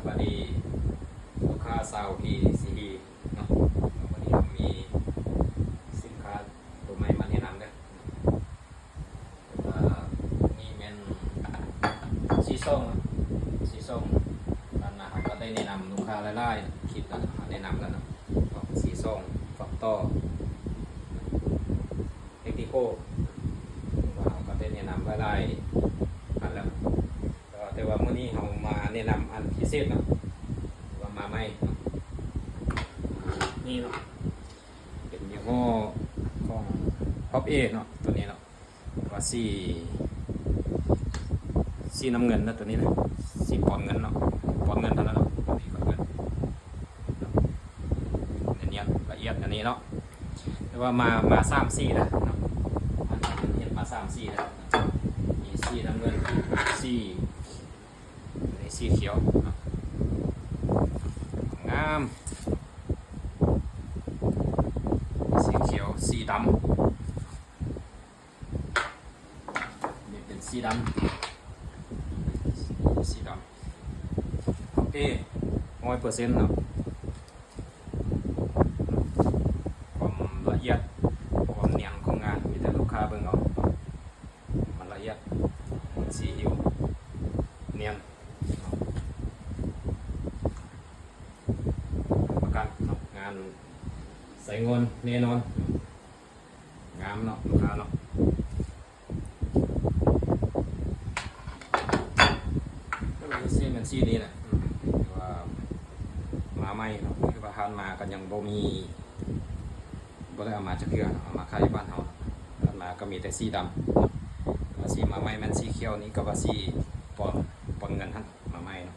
ສະບາຍດີລູກຄ້າຊາວ ພີ ຊີ ເນາະ, ວັນນີ້ເຮົາມີສິນຄ້າໂຕໃໝ່ມາແນະນຳເດີ. ເອີ ນີ້ແມ່ນສີ່ຊ່ອງເນາະ, ສີ່ຊ່ອງ ຜ່ານມາເຮົາກໍໄດ້ແນະນຳລູກຄ້າຫຼາຍໆຄລິບແລ້ວເນາະ, ແນະນຳແລ້ວເນາະ, ສີ່ຊ່ອງ ຟອກຕໍ່ ເທັກນິຄໍ ເຮົາກໍໄດ້ແນະນຳຫຼາຍໆອັນແລ້ວ, ແຕ່ວ່າ ແຕ່ວ່າມື້ນີ້ເຮົາມາແນະນຳອັນພິເສດເນາະ ວ່າມາໃໝ່ເນາະ. ນີ້ເນາະ ເປັນຍີ່ຫໍ້ຂອງ Pop A ເນາະ, ຕົວນີ້ເນາະ ວ່າສີ ສີນ້ຳເງິນນະ ຕົວນີ້ນະ, ສີປອນເງິນເນາະ, ປອນເງິນເທົ່ານັ້ນເນາະ, ປອນເງິນ ນຽນໆ ລະອຽດອັນນີ້ເນາະ. ແຕ່ວ່າມາ ມາສາມສີແລ້ວເນາະ, ມັນເຮັດມາສາມສີແລ້ວ, ມີສີນ້ຳເງິນ ສີ ອັນນີ້ສີຂຽວເນາະ ງາມ, ສີຂຽວ ສີດຳ ນີ້ເປັນສີດຳ ສີດຳ ເອ ຮ້ອຍເປີເຊັນເນາະ. ຄວາມລະອຽດ ຄວາມນຽນຂອງງານ ມີແຕ່ລູກຄ້າເບິ່ງເອົາ, ມັນລະອຽດ ມັນສີຫິວ ນຽນ ປະກັນເນາະ, ງານໃສ່ງານແນ່ນອນ. ງາມເນາະ ລູກຄ້າເນາະ. ກໍເລີຍຊື້ແມ່ນສີນີ້ແຫຼະ ອືມ ຖືວ່າມາໃໝ່ເນາະ, ຄືວ່າຜ່ານມາກໍຍັງບໍ່ມີ ບໍ່ໄດ້ເອົາມາຈັກເທື່ອເນາະ, ເອົາມາຂາຍຢູ່ບ້ານເຮົາເນາະ. ຜ່ານມາກໍມີແຕ່ສີດຳ, ວ່າສີມາໃໝ່ແມ່ນສີຂຽວນີ້ ກໍວ່າສີປອນ ປອນເງິນຫັ້ນມາໃໝ່ເນາະ.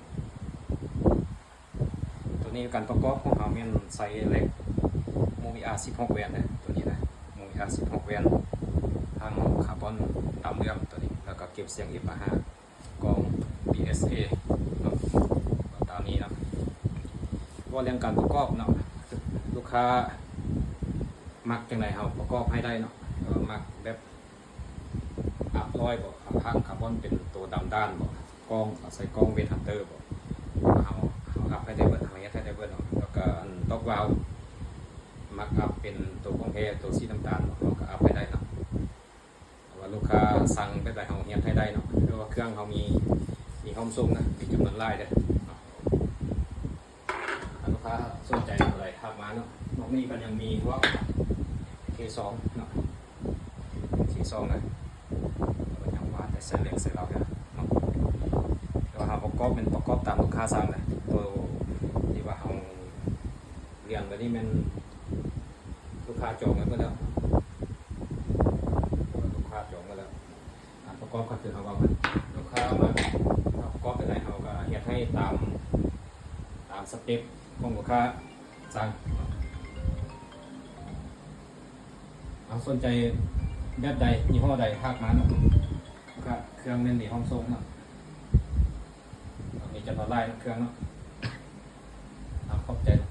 ຕົວນີ້ການປະກອບຂອງເຮົາແມ່ນໃຊ້ເຫຼັກ ໂມບິອາ ສິບຫົກແຫວນເດີ ຕົວນີ້ນະ, ໂມບິອາ ສິບຫົກແຫວນ ທັງຄາບອນດຳເຫຼືອມຕົວນີ້, ແລ້ວກໍເກັບສຽງ ເອັມ ອາ ຫ້າ ກ້ອງ ບີ ເອສ ເອ ເນາະ, ຕາມນີ້ເນາະ. ເວົ້າເລື່ອງການປະກອບເນາະ ລູກຄ້າມັກຈັ່ງໃດເຮົາປະກອບໃຫ້ໄດ້ເນາະ, ເອີ ມັກແບບ ອັບຮ້ອຍບໍ ທາງຄາບອນເປັນໂຕດຳດ້ານບໍ, ກ້ອງ ເອົາໃສ່ກ້ອງເວດຮັນເຕີບໍ, ເຮົາ ເຮົາອັບໃຫ້ໄດ້ເບິດ, ເຮົາເຮັດໃຫ້ໄດ້ເບິດເນາະ. ແລ້ວກະອັນຕອກວາວ ມັກອັບເປັນໂຕຂອງແທ້ ໂຕສີນ້ຳຕານບໍ ເຮົາກະອັບໃຫ້ໄດ້ເນາະ. ເພາະວ່າລູກຄ້າສັ່ງແບບໃດເຮົາເຮັດໃຫ້ໄດ້ເນາະ, ເພາະວ່າເຄື່ອງເຮົາມີ ມີພ້ອມສົ່ງນະ, ມີຈຳນວນຫຼາຍເດີເນາະ. ຖ້າລູກຄ້າສົນໃຈຕົວໃດທັກມາເນາະ. ນອກນີ້ກໍຍັງມີພວກເຄສອງເນາະ, ເຄສອງນະ, ຍັງວ່າແຕ່ໃສ່ເຫຼັກໃສ່ເຫຼົ່າເນາະ. ແຕ່ວ່າເຮົາປະກອບແມ່ນປະກອບຕາມລູກຄ້າສັ່ງນະ, ໂຕທີ່ວ່າເຮົາລຽນໄວ້ນີ້ແມ່ນລູກຄ້າຈອງໄວ້ເບິດແລ້ວ, ລູກຄ້າຈອງໄວ້ແລ້ວ. ການປະກອບກໍຄືເຮົາເວົ້າກັນ ລູກຄ້າມາ ເຮົາປະກອບແບບໃດ ເຮົາກໍເຮັດໃຫ້ຕາມ ຕາມສະເປັກຂອງລູກຄ້າສັ່ງ. ເຮົາສົນໃຈແບບໃດ ຍີ່ຫໍ້ໃດ ທັກມາເນາະ. ກໍເຄື່ອງແມ່ນມີພ້ອມສົ່ງເນາະ, ມີຈຳນວນຫຼາຍເນາະ ເຄື່ອງເນາະ. ເອົາ ຂອບໃຈເນາະ.